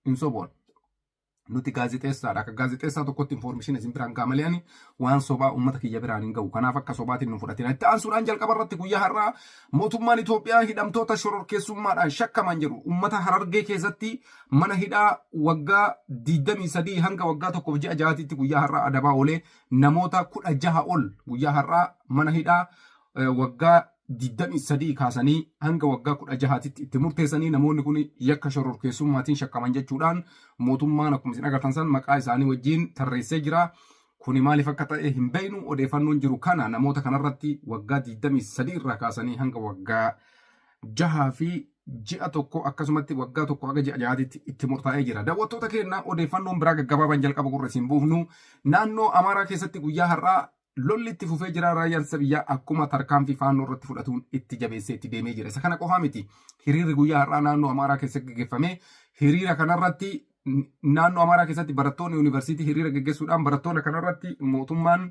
Hin soboon. Nuti gaazexeessaadha. Akka gaazexeessaa tokkotti information isin biraan ga'a malee ani waan sobaa uummata kiyya biraan hin ga'u. Kanaaf akka sobaatiin nu fudhatina. Itti aansuudhaan jalqaba irratti guyyaa har'aa mootummaan Itoophiyaa hidhamtoota shororkeessummaadhaan shakkaman jedhu uummata Harargee keessatti mana hidhaa waggaa 23 hanga waggaa tokkoof ji'a ja'aatitti guyyaa har'aa adabaa oolee namoota 16 ol guyyaa har'aa mana hidhaa waggaa 23 kaasanii hanga waggaa 16tti itti murteessanii, namoonni kun yakka shororkeessummaatiin shakkaman jechuudhaan mootummaan akkuma isin agartan san maqaa isaanii wajjin tarreessee jira. Kuni maaliif akka ta'e hin beeknu. Odeeffannoon jiru kana, namoota kanarratti waggaa 23 irraa kaasanii hanga waggaa jahaa fi ji'a tokko, akkasumatti waggaa tokko haga ji'a jahaatitti itti murtaa'ee jira. Daawwattoota keenya, odeeffannoon biraa gaggabaaban jalqaba gurra isin buufnu, naannoo Amaaraa keessatti guyyaa har'aa lolli itti fufee jira. Raayyaan ittisa biyyaa akkuma tarkaanfii Faannoo irratti fudhatuun itti jabeessee itti deemee jira. Isa kana qofaa miti. Hiriirri guyyaa har'aa naannoo Amaaraa keessatti gaggeeffame. Hiriira kanarratti naannoo Amaaraa keessatti barattoonni yuunivarsiitii hiriira gaggeessuudhaan, barattoota kanarratti mootummaan,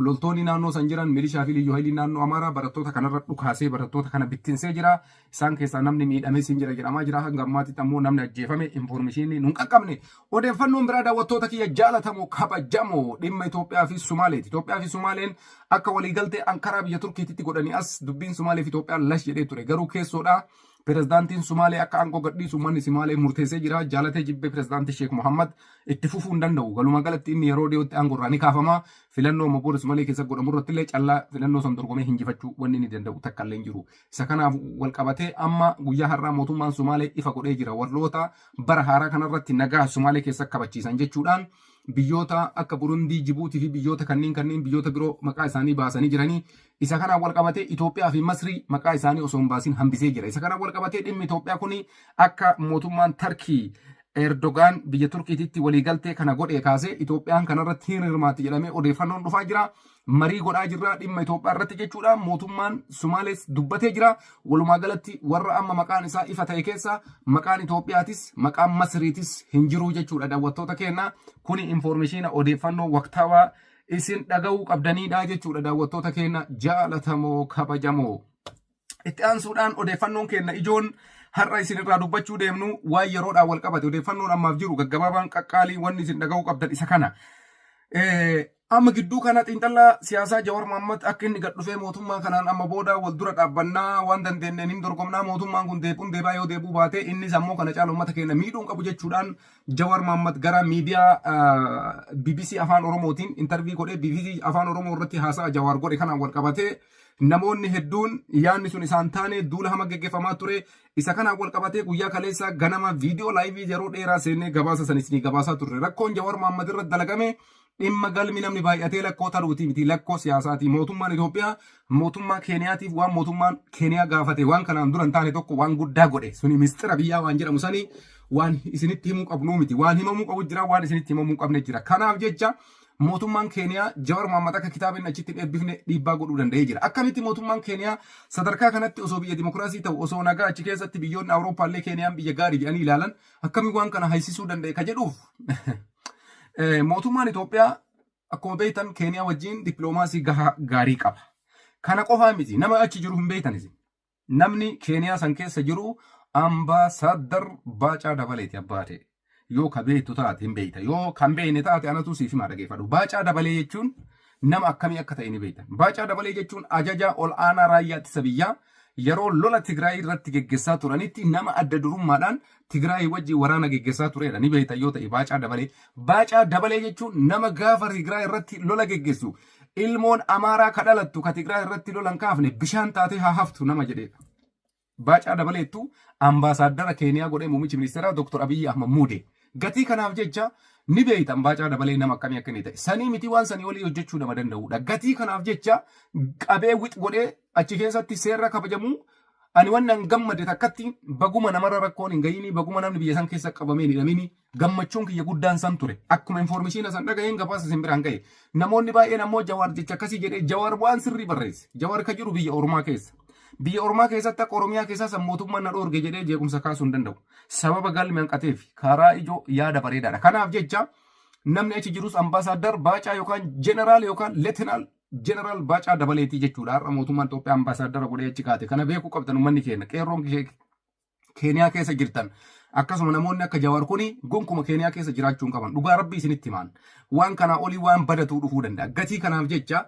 loltoonni naannoo san jiran, milishaa fi liyyuu hayilii naannoo Amaaraa barattoota kanarra dhukaasee barattoota kana bittinsee jira. Isaan keessaa namni miidhamee siin jira jedhamaa jira. Hanga ammaatitti ammoo namni ajjeefame information nun qaqqabne. Odeeffannoon biraa, daawwattoota kiyya jaalatamoo kabajamoo, dhimma Itoophiyaa fi Sumaaleeti. Itoophiyaa fi Sumaaleen akka waliigaltee Ankaraa biyya Turkiititti godhanii as dubbiin Sumaalee fi Itoophiyaa lash jedhee ture. Garuu keessoodhaa pirezidaantiin Sumaalee akka aangoo gadhiisu uummanni Sumaalee murteessee jira. Jaalatee jibbee pirezidaantii Sheek Muhammad itti fufuu hin danda'u. Walumaa galatti inni yeroo dhiyootti aangoo irraa ni kaafama. Filannoo amma booda Sumaalee keessa godhamu irratti illee callaa filannoo san dorgomee hinjifachuu wanni inni danda'u takka illee hin jiru. Isa kanaaf wal qabatee amma guyyaa har'aa mootummaan Sumaalee ifa godhee jira. Warroota bara haaraa kanarratti nagaa Sumaalee keessa kabachiisan jechuudhaan biyyoota akka Burundii, Jibuutii fi biyyoota kanneen biyyoota biroo maqaa isaanii baasanii jiranii. Isa kanaan wal qabatee Itoophiyaa fi Masrii maqaa isaanii osoo hin baasin hambisee jira. Isa kanaan wal qabatee dhimmi Itoophiyaa kuni akka mootummaan Tarkii Erdogaan biyya Turkiititti waliigaltee kana godhee kaasee Itoophiyaan kanarratti hin hirmaatti jedhamee odeeffannoon dhufaa jira. Marii godhaa jirra dhimma Itoophiyaa irratti jechuudha. Mootummaan Sumaalees dubbatee jira. Walumaa galatti warra amma maqaan isaa ifa ta'e keessa maqaan Itoophiyaatis maqaan Masriitis hin jiru jechuudha, daawwattoota keenya. Kuni information odeeffannoo waqtaawaa isin dhaga'uu qabdanidha jechuudha, daawwattoota keenya jaalatamoo kabajamoo. Itti aansuudhaan odeeffannoon keenya ijoon har'a isin irraa dubbachuu deemnu waan yeroodhaan wal qabate, odeeffannoon ammaaf jiru gaggabaabaan qaqqaalii wanni isin dhaga'uu qabdan isa kana. Amma gidduu kana xiinxalaa siyaasaa Jawar Mohammad akka inni gad dhufee mootummaa kanaan amma booda wal dura dhaabbannaa, waan dandeenyeen hin dorgomnaa, mootummaan kun deebi'uun deebaa, yoo deebi'uu baate innis ammoo kana caalu uummata keenya miidhuu hin qabu jechuudhaan Jawar Mohammad gara miidiyaa BBC Afaan Oromootiin interview godhee, BBC Afaan Oromoo irratti haasa'a Jawar godhe kanaan wal qabatee namoonni hedduun yaadni sun isaan taane duula hama geggeeffamaa ture. Isa kanaan wal qabatee guyyaa kaleessaa ganama viidiyoo live yeroo dheeraa seennee gabaasa san isinii gabaasaa turre. Rakkoon Jawar Mohammad irratti dalagame dhimma galmi namni baay'atee lakkoo taruutii miti, lakkoo siyaasaati. Mootummaan Itoophiyaa mootummaa Keeniyaatiif waan mootummaan Keeniyaa gaafate waan kanaan dura hin taane tokko waan guddaa godhe. Suni mistira biyyaa waan jedhamu sanii waan isinitti himuu qabnuu miti. Waan himamuu qabu jira, waan isinitti himamuu hin qabne jira. Kanaaf jecha mootummaan Keeniyaa Jawar Mohammad akka kitaaba inni achitti hin eebbifne dhiibbaa godhuu danda'ee jira. Akkamitti mootummaan Keeniyaa sadarkaa kanatti, osoo biyya dimokiraasii ta'u, osoo nagaa achi keessatti biyyoonni Awurooppaallee Keeniyaan biyya gaarii jedhanii ilaalan, akkamiin waan kana haysisuu danda'e ka jedhuuf, mootummaan Itoophiyaa akkuma beektan Keeniyaa wajjin dippiloomaasii gahaa gaarii qaba. Kana qofaa miti, nama achi jiru hin beektan isin. Namni Keeniyaa san keessa jiru Ambaasaaddar Baacaa Dabaleeti abbaa ta'e. Yoo ka beektu taate hin beekta. Yoo kan beekne taate anatu siif himaa, dhageeffadhu. Baacaa Dabalee jechuun nama akkamii akka ta'e ni beektan. Baacaa Dabalee jechuun ajajaa ol aanaa raayyaa ittisa biyyaa yeroo lola Tigraay irratti geggessaa turanitti nama adda durummaadhaan Tigraay wajjin waraana geggessaa turedha. Ni beektan yoo ta'e Baacaa Dabalee. Baacaa Dabalee jechuun nama gaafa Tigraay irratti lola geggessu ilmoon Amaaraa ka dhalattu ka Tigraay irratti lola hin kaafne bishaan taatee haa haftu nama jedhedha. Baacaa Dabaleettu ambaasaaddara Keeniyaa godhee muummichi ministeeraa Dr. Abiyyi Ahmad muude. Gatii kanaaf jecha ni beektan Baacaa Dabalee nama akkamii akka inni ta'e. Sanii miti, waan sanii olii hojjechuu nama danda'udha. Gatii kanaaf jecha qabee wix godhee achi keessatti seerra kabajamuu. Ani waan nan gammade takkatti, baguma namarra rakkoon hin gahini, baguma namni biyya san keessa qabamee hin hidhamini, gammachuun kiyya guddaan san ture. Akkuma information san dhagaheen gabaasa isin biraan gahe. Namoonni baay'een ammoo Jawaar jecha akkasii jedhee, Jawaar waan sirrii barreesse. Jawaar ka jiru biyya Oromaa keessa. Biyya Oromaa keessatti akka Oromiyaa keessaa san mootummaan na dhoorge jedhee jeequmsa kaasuu hin danda'u. Sababa galmi hanqateef karaa ijoo yaada bareedaadha. Kanaaf jecha namni achi jirus ambaasaaddar Baacaa yookaan jeneraal yookaan leetinaal jeneraal Baacaa Dabaleetii jechuudha. Har'a mootummaan Itoophiyaa ambaasaaddara godhee achi kaate. Kana beekuu qabdan uummanni keenya. Qeerroon Keeniyaa keessa jirtan. Akkasuma namoonni akka Jawaar kuni gonkuma Keeniyaa keessa jiraachuu hin qaban. Dhugaa rabbii isinitti himaan. Waan kanaa olii waan badatuu dhufuu danda'a. Gatii kanaaf jecha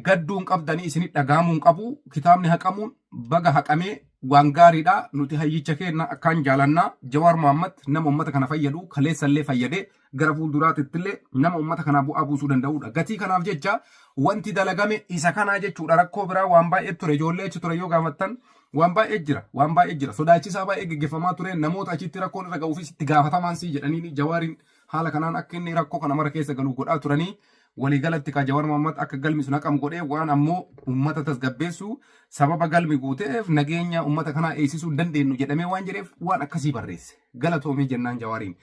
gadduu hin qabdanii isinit dhagahamuu hin qabu. Kitaabni haqamuun baga haqamee waan gaariidha. Nuti hayyicha keenya akkaan jaalannaa. Jawaar Mohaammed nama uummata kana fayyadu kaleessallee fayyadee gara fuulduraatittillee nama uummata kanaa bu'aa buusuu danda'udha. Gatii kanaaf jecha wanti dalagame isa kanaa jechuudha. Rakkoo biraa waan baay'ee ture. Ijoollee achi ture yoo gaafattan waan baay'ee jira. Waan baay'ee jira. Sodaachisaa baay'ee geggeeffamaa ture. Namoota achitti rakkoon irra ga'uufis itti gaafatamaan sii jedhanii Jawaariin haala kanaan akka inni rakkoo kana mara keessa galu godhaa turanii waliigalatti ka Jawaar Mohammad akka galmi sun haqamu godhee waan ammoo uummata tasgabbeessu sababa galmi guuteef nageenya uummata kanaa eegsisuu hin dandeenyu jedhamee waan jedheef waan akkasii barreesse. Galatoomii jennaan Jawaariin.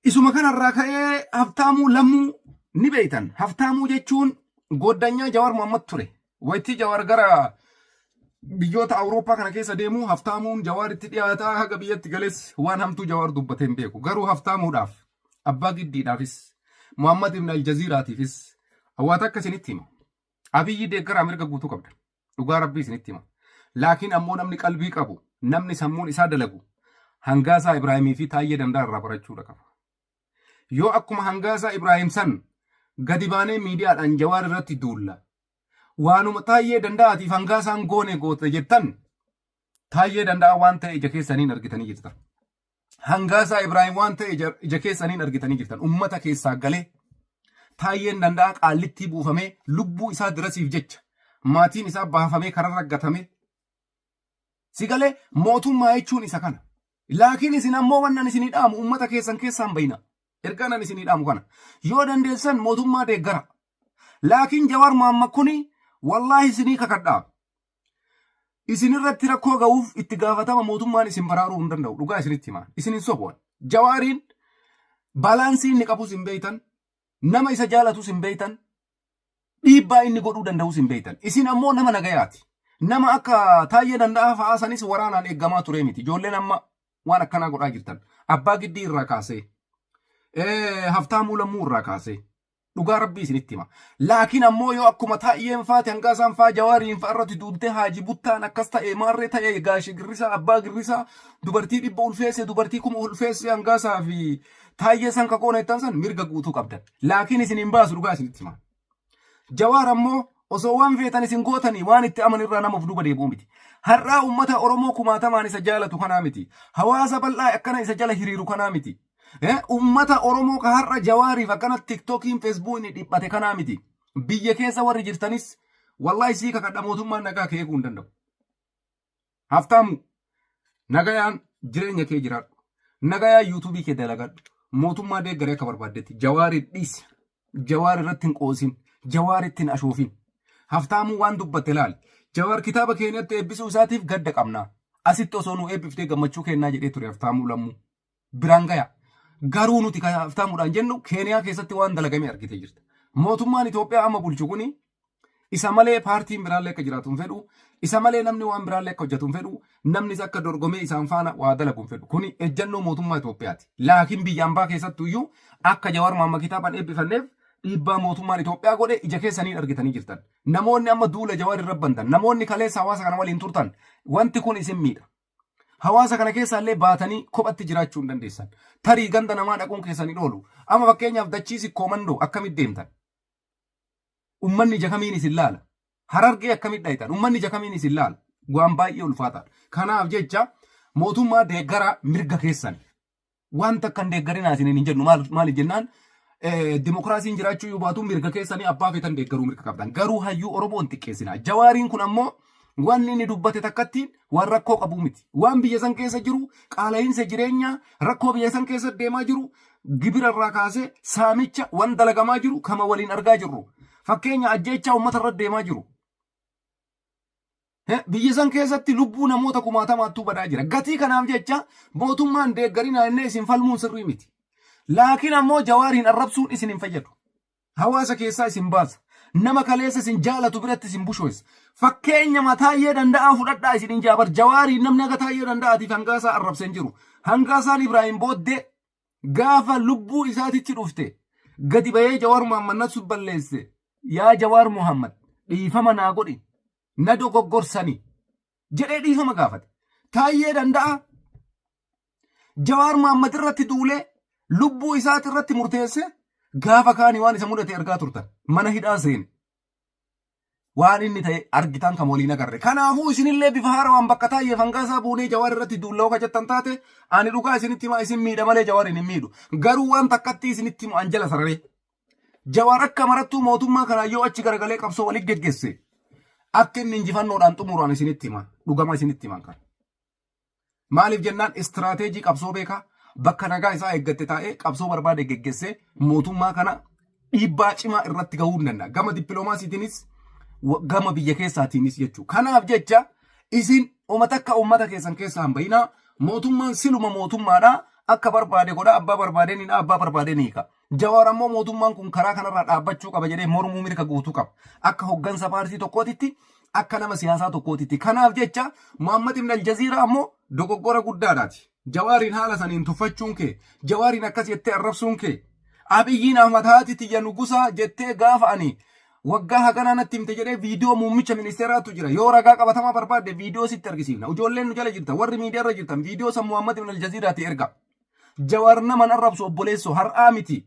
Isuma kanarraa ka'ee Haftaamuu Lammuu ni beektan. Haftaamuu jechuun gooddanyaa Jawaar Mohammad ture. Waytii Jawaar gara biyyoota Awurooppaa kana keessa deemu Haftaamuun Jawaaritti dhiyaataa haga biyyatti gales waan hamtuu Jawaar dubbatee hin beeku. Garuu Haftaamuudhaaf abbaa giddiidhaafis Muhammad ibn Aljaziiraatiifis hawaata akka isinitti hima. Abiyyi deeggaraa mirga guutuu qabda. Dhugaa rabbii isinitti hima. Laakiin ammoo namni qalbii qabu, namni sammuun isaa dalagu Hangaasaa Ibraahimii fi Taayyee Danda'a irraa barachuudha qaba. Yoo akkuma Hangaasaa Ibraahim san gadi baanee miidiyaadhaan Jawaar irratti duulla. Waanuma Taayyee Danda'aatiif Hangaasaan goone goote jettan Taayyee Danda'a waan ta'e ija keessaniin argitanii jirtan. Hangaasaa Ibraahim waan ta'e ija keessaniin argitanii jirtan. Ummata keessaa galee Taayyeen Danda'a qaallittii buufamee lubbuu isaa dirasiif jecha maatiin isaa baafamee kararra gatame. Si galee mootummaa jechuun isa kana. Laakiin isin ammoo wannan isinii dhaamu ummata keessan keessaan bayina. Ergaan ani isinii dhaamu kana. Yoo dandeessan mootummaa deeggara. Laakiin Jawaar Mohammad kuni wallaahi isinii kakadhaa. Isin irratti rakkoo ga'uuf itti gaafatama mootummaan isin baraaruu hin danda'u. Dhugaa isinitti himaa. Isin hin sobu'an. Jawaariin baalaansii inni qabus hin beektan. Nama isa jaalatus hin beektan. Dhiibbaa inni godhuu danda'us hin beektan. Isin ammoo nama nagayaati. Nama akka Taayyee Danda'aa fa'aa sanis waraanaan eeggamaa ture miti. Ijoolleen amma waan akkanaa godhaa jirtan. Abbaa Giddii irraa kaasee. Haftaamuu Lammuu irraa kaasee. Dhugaa rabbii isinitti hima. Laakiin ammoo yoo akkuma Taayyeen faati Hangaasaan faa Jawaariin faa irratti duultee Haaji Buttaan akkas ta'e maarree ta'e Gaashe Girrisaa Abbaa Girrisaa dubartii 100 ulfeesse dubartii 1000 ulfeesse Hangaasaa fi Taayyee san kakoona jettan san mirga guutuu qabdan. Laakiin isin hin baasu dhugaa isinitti hima. Jawaar ammoo osoo waan feetan isin gootanii waan itti aman irraa nama of duuba deebi'uu miti. Har'aa uummata Oromoo kumaatamaan isa jaalatu kanaa miti. Hawaasa bal'aa akkana isa jala hiriiru kanaa miti. Uummata Oromoo ka har'a Jawaariif akkana TikTokiin Feesbuukni dhiphate kanaa miti. Biyya keessa warri jirtanis wallaahi sii kakadha mootummaan nagaa kee eeguu hin danda'u. Haftaamu nagayaan jireenya kee jiraadhu. Nagayaan yuutuubii kee dalagadhu. Mootummaa deeggaree akka barbaaddetti Jawaarii dhiisi. Jawaar irratti hin qoosin. Jawaaritti hin ashoofin. Haftaamuu waan dubbatte laali. Jawaar kitaaba keenyatti eebbisuu isaatiif gadda qabna. Asitti osoo nu eebbiftee gammachuu kennaa jedhee ture Haftaamuu Lammuu. Biraan gaya. Garuu nuti kan Haftaamuudhaan jennu Keeniyaa keessatti waan dalagame argitee jirta. Mootummaan Itoophiyaa amma bulchu kuni isa malee paartiin biraallee akka jiraatu hin fedhu. Isa malee namni waan biraallee akka hojjetu hin fedhu. Namnis akka dorgomee isaan faana waa dalagu hin fedhu. Kuni ejjennoo mootummaa Itoophiyaati. Laakiin biyya ambaa keessattuu iyyuu akka Jawaar Mohammad kitaabaan eebbifanneef dhiibbaa mootummaan Itoophiyaa godhe ija keessaniin argitanii jirtan. Namoonni amma duula Jawaar irra bantan, namoonni kaleessa hawaasa kana waliin turtan, wanti kun isin miidha. Hawaasa kana keessaa illee baatanii kophatti jiraachuu hin dandeessan. Tarii ganda namaa dhaquun keessan hin oolu. Amma fakkeenyaaf dachii sikkoo mandoo akkamitti deemtan? Ummanni ija kamiin isin laala? Harargee akkamitti dhayitan? Ummanni ija kamiin isin laala? Waan baay'ee ulfaataadha. Kanaaf jecha mootummaa deeggaraa mirga keessan. Waan takka hin deeggarinaa isiniin hin jennu maaliif jennaan dimokiraasiin jiraachuu yoo baatu mirga keessanii abbaa feetan deeggaruu mirga qabdan. Garuu hayyuu Oromoo hin xiqqeessinaa. Jawaariin kun ammoo wanni inni dubbate takkatti waan rakkoo qabu miti. Waan biyya san keessa jiru qaala'iinsa jireenyaa rakkoo biyya san keessa deemaa jiru gibira irraa kaasee saamicha waan dalagamaa jiru kama waliin argaa jirru. Fakkeenya ajjeechaa uummata irra deemaa jiru. Biyya san keessatti lubbuu namoota kumaatamaattuu badaa jira. Gatii kanaaf jecha mootummaan deeggarinaa innee isin falmuun sirrii miti. Laakiin ammoo Jawaariin arrabsuun isin hin fayyadu. Hawaasa keessaa isin baasa. Nama kaleessa isin jaalatu biratti isin bushoysa. Fakkeenya Taayyee Danda'aa fudhadhaa isin hin jaabar. Jawaariin namni akka Taayyee Danda'aatiif Hangaasaa arrabse hin jiru. Hangaasaan Ibraahim booddee gaafa lubbuu isaatitti dhufte gadi bahee Jawaar Muhammad natu balleesse. Yaa Jawaar Muhammad dhiifama naa godhi na dogoggorsani jedhee dhiifama gaafate. Taayyee Danda'aa Jawaar Mahaammad irratti duulee lubbuu isaati irratti murteesse gaafa kaanii waan isa mudate argaa turtan. Mana hidhaa seene. Waan inni ta'e argitan kan waliin agarre. Kanaafuu isinillee bifa haarawaan bakka taa'ee fangaasaa buunee Jawaar irratti duulla'uu ka jettan taate ani dhugaa isinitti himaa isin miidha malee Jawaar hin miidhu. Garuu waan takkatti isinitti himu an jala sararee. Jawaar akka marattuu mootummaa kanaa yoo achi garagalee qabsoo walitti geggeesse akka inni injifannoodhaan xumuraan isinitti hima. Dhugama isinitti himan kan. Maaliif jennaan istiraateejii qabsoo beekaa bakka nagaa isaa eeggatte taa'ee qabsoo barbaade geggeessee mootummaa kana dhiibbaa cimaa irratti gahuu hin danda'a. Gama dippiloomaasiitiinis gama biyya keessaatiinis jechuudha. Kanaaf jecha isin uummata akka uummata keessan keessaa hin bayinaa. Mootummaan siluma mootummaadha. Akka barbaade godha abbaa barbaade ni abbaa barbaade ni hiika. Jawaar ammoo mootummaan kun karaa kanarraa dhaabbachuu qaba jedhee mormuu mirga guutuu qaba. Akka hoggansa paartii tokkootitti akka nama siyaasaa tokkootitti. Kanaaf jecha Muhammad ibn Aljaziiraa ammoo dogoggora guddaadhaati. Jawaariin haala saniin tuffachuun kee, Jawaariin akkas jettee arrabsuun kee, Abiyyiin Ahmad haati tiyya nugusaa jettee gaafa ani waggaa haganaa natti himte jedhee viidiyoo muummicha ministeeraatu jira. Yoo ragaa qabatamaa barbaadde viidiyoo sitti argisiifna. Ijoolleen nu jala jirtan, warri miidiyaarra jirtan viidiyoo san Muhammad ibn Aljaziiraati erga. Jawaar naman arrabsu obboleessoo har'aa miti.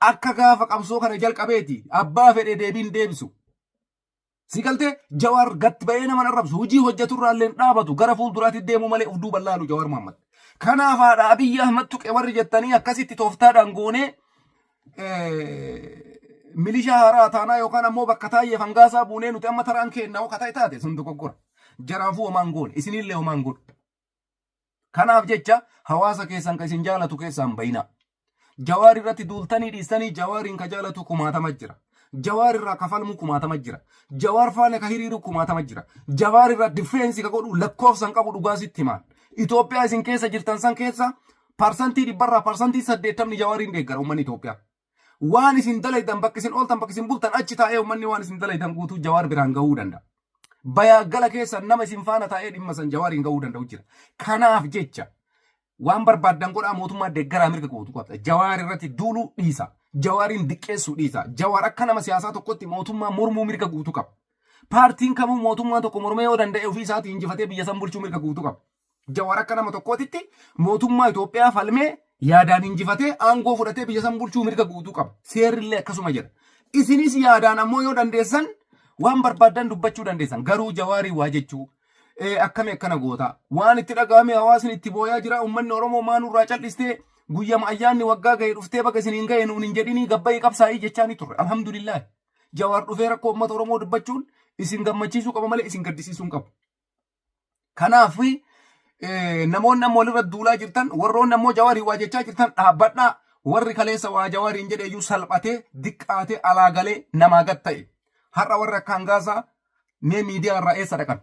Akka gaafa qabsoo kana jalqabeeti abbaa fedhe deebiin deebisu. Si galtee Jawaar gatti ba'ee nama arrabsu hojii hojjeturraa illee hin dhaabatu gara fuulduraatti deemu malee of duuba laalu Jawaar Mohammad. Kanaaf haadha Abiyyi Ahmad tuqe warri jettanii akkasitti tooftaadhaan goonee milishaa haaraa taanaa yookaan ammoo bakka taayyee fangaasaa buunee nuti amma taraan keenna hoo kataa taate sun dogoggora. Jaraafuu homaan goone isinillee homaan godhu. Kanaaf jecha hawaasa keessan kan isin jaalatu keessaa hin bayinaa. Jawaar irratti duultanii dhiistanii Jawaariin ka jaalatu kumaatama jira. Jawaar irraa ka falmu kumaatama jira. Jawaar faana ka hiriiru kumaatama jira. Jawaar irraa difeensi ka godhu lakkoofsa hin qabu dhugaa sitti himaan. Itoophiyaa isin keessa jirtan san keessa parsantii dhibbarraa parsantii 80 Jawaariin deeggara uummanni Itoophiyaa. Waan isin dalaydan bakka isin ooltan bakka isin bultan achi taa'ee uummanni waan isin dalaydan guutuu Jawaar biraan gahuu danda'a. Bayaa gala keessa nama isin faana taa'ee dhimma san Jawaariin gahuu danda'u jira. Kanaaf jecha waan barbaaddan godhaa mootummaa deeggaraa mirga guutuu qabda. Jawaar irratti duuluu dhiisa. Jawaariin diqqeessuu dhiisa. Jawaar akka nama siyaasaa tokkotti mootummaa mormuu mirga guutuu qaba. Paartiin kamuu mootummaa tokko mormee yoo danda'e ofii isaatii injifatee biyya san bulchuu mirga guutuu qaba. Jawaar akka nama tokkootitti mootummaa Itoophiyaa falmee yaadaan injifatee aangoo fudhatee biyya san bulchuu mirga guutuu qaba. Seerrillee akkasuma jedha. Isinis yaadaan ammoo yoo dandeessan waan barbaaddan dubbachuu dandeessan. Garuu Jawaarii waa jechuu akkami akkana goota. Waan itti dhaga'ame hawaasni itti booyaa jira. Uummanni Oromoo maa nurraa cal'istee guyyama ayyaanni waggaa ga'e dhuftee baga isiniin ga'e nuun hin jedhinii gabbayii qabsaa'ii jechaa ni turre. Alhamdulillah. Jawaar dhufee rakkoo uummata Oromoo dubbachuun isin gammachiisuu qaba malee isin gaddisiisuu hin qabu. Kanaaf namoonni amma walirra duulaa jirtan warroonni ammoo Jawaarii waa jechaa jirtan dhaabbadhaa warri kaleessa waa Jawaariin jedhe iyyuu salphatee diqqaatee alaa galee namaa gad ta'e. Har'a warri akka hangaasaa mee miidiyaa irraa eessa dhaqan?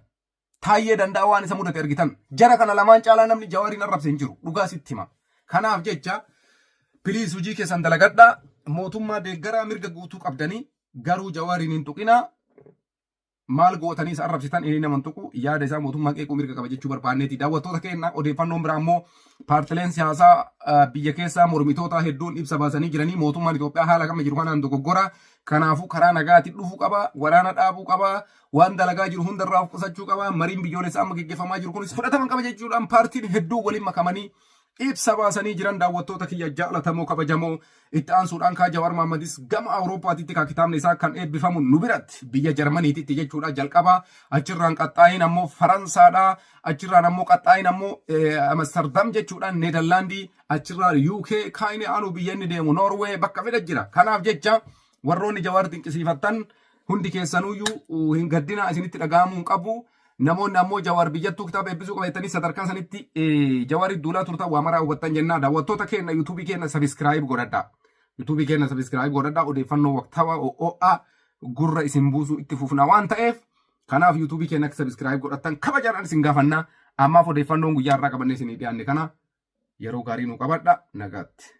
Taayyee danda'a waan isa mudate argitan. Jara kana lamaan caalaa namni Jawaariin arrabse hin jiru. Dhugaa sitti hima. Kanaaf jecha piliis hojii keessan dalagadhaa mootummaa deeggaraa mirga guutuu qabdanii garuu Jawaariin hin tuqinaa maal gootanii isa arrabsitan inni nama hin tuqu yaada isaa mootummaa qeequu mirga qaba jechuu barbaanneeti. Daawwattoota keenya odeeffannoon biraa immoo paartileen siyaasaa biyya keessaa mormitoota hedduun ibsa baasanii jiranii mootummaan Itoophiyaa haala kama jiru kanaan dogoggora. Kanaafuu karaa nagaatiin dhufuu qaba, waraana dhaabuu qaba, waan dalagaa jiru hundarraa of qusachuu qaba, mariin biyyoolessaa amma geggeeffamaa jiru kunis fudhatama qaba jechuudhaan paartiin hedduu waliin makamanii ibsa baasanii jiran daawwattoota kiyya jaalatamoo kabajamoo itti aansuudhaan kaa Jawaar Mahammadis gama Awurooppaatitti kaa kitaabni isaa kan eebbifamu nu biratti biyya Jarmaniititti jechuudha jalqaba achirraan qaxxaayin ammoo Faransaadha achirraan ammoo qaxxaayin ammoo Amsterdam jechuudhaan Neederlaandii achirraan UK kaayini aanu biyya inni deemu Noorwee bakka fedha jira kanaaf jecha warroonni Jawaar dinqisiifattan hundi keessanuyyuu hin gaddinaa isinitti dhaga'amuu hin qabu. Namoonni ammoo Jawaar biyyattuu kitaaba eebbisuu qaba jettanii sadarkaa sanitti Jawaariif duulaa turtan waa maraa hubattan jennaa daawwattoota keenya yuutuubii keenya sabiskiraayib godhadhaa. Yuutuubii keenya sabiskiraayib godhadhaa odeeffannoo waqtaawaa ho'aa gurra isin buusuu itti fufna waan ta'eef kanaaf yuutuubii keenya akka sabiskiraayib godhattan kabajaadhaan isin gaafannaa. Ammaaf odeeffannoon guyyaa irraa qabannee isinii dhiyaanne kana yeroo gaarii nu qabadha nagaatti.